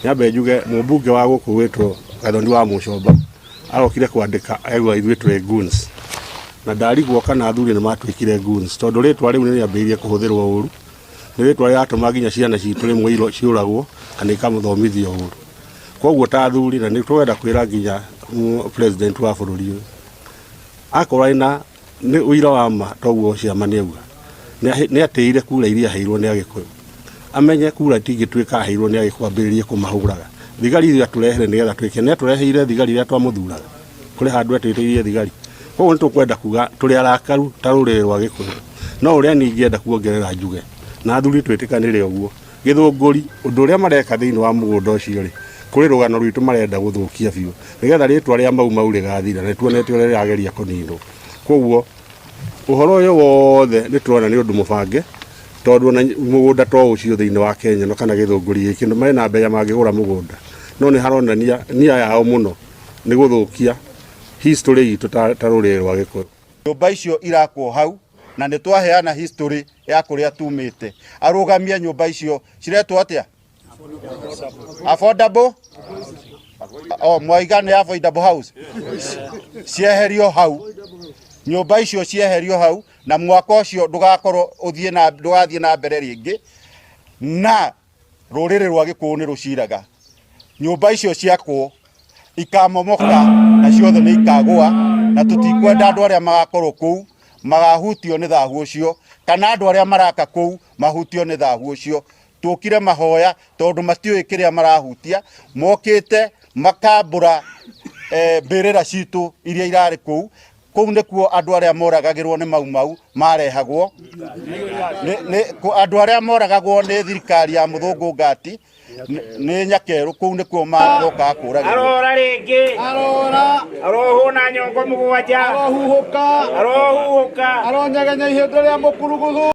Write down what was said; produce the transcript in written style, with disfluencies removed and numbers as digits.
Nyambe njuge mũmbunge wa gũkũ gwĩtwo Gathoni wa Mũcomba arokire kwandĩka aigua ithuĩ twĩ goons, na ndarigwo kana athuri nĩ matuĩkire goons, tondũ rĩtwa rĩu nĩ rĩambĩrĩirie kũhũthĩrwo ũru. Nĩ rĩtwa rĩratũma nginya ciana citũ rĩmwe ciũragwo kana ikamũthomithio ũru. Koguo ta athuri, na nĩ twenda kwĩra nginya president wa bũrũri ũyũ, akorwo arĩ na nĩ ũira wa ma toguo ciama nĩ auga nĩ atĩire kura iria aheirwo nĩ Agĩkũyũ, amenye kura itingĩtuĩka aheirwo nĩ Agĩkũyũ ambĩrĩrie kũmahũraga. Thigari iria atũrehere nĩgetha twĩke, nĩ atũreheire thigari iria twamũthuraga? Kũrĩ handũ etĩtĩirie thigari? Koguo nĩ tũkwenda kuga tũrĩ arakaru ta rũrĩrĩ rwa Gĩkũyũ. No ũrĩa niĩ ingĩenda kuongerera njuge, na athuri twĩtĩkanĩre ũguo, Gĩthũngũri, ũndũ ũrĩa mareka thĩinĩ wa mũgũnda ũcio rĩ, kũrĩ rũgano rwitũ marenda gũthũkia biũ nĩgetha rĩtwa rĩa Mau Mau rĩgathira, na nĩtuonete ũrĩa rĩrageria kũninwo. Koguo ũhoro ũyũ wothe nĩ tũrona nĩ ũndũ mũbange, tondũ ona mũgũnda to ũcio thĩinĩ wa Kenya no kana Gĩthũngũri gĩkĩ marĩ na mbeca mangĩgũra mũgũnda, no nĩ haronania nia yao mũno nĩ gũthũkia history itũ ta rũrĩrĩ rwa Gĩkũyũ. Nyũmba icio irakwo hau na nĩ twaheana history ya kũrĩa tumĩte. Arũgamie nyũmba icio ciretwo atĩa? Affordable? Oh, mwaiga nĩ affordable house. Cieherio hau. Nyũmba icio cieherio hau na mwako ũcio ndũgakorwo ũthiĩ na ndũgathiĩ na mbere rĩngĩ, na rũrĩrĩ rwa Gĩkũyũ nĩ rũciraga. Nyũmba icio ciakwo ikamomoka na ciothe nĩ ikagũa, na tũtikwenda andũ arĩa magakorwo kũu magahutio nĩ thahu ũcio, kana andũ arĩa maraka kũu mahutio nĩ thahu ũcio. Tũkire mahoya tondũ matiũĩ kĩrĩa marahutia, mokĩte makambũra mbĩrĩra citũ iria irarĩ kũu. Kũu nĩkuo andũ arĩa moragagĩrwo nĩ Mau Mau marehagwo, andũ arĩa moragagwo nĩ thirikari ya mũthũngũ ngati nĩ Nyakerũ, kũu nĩkuo marokaga kũragĩrwo. Arora rĩngĩ, arora, arohwo na nyongo mũgwanja, arohuhũka, arohuhũka, aronyegenya ihĩndĩ rĩa mũkuruguthu.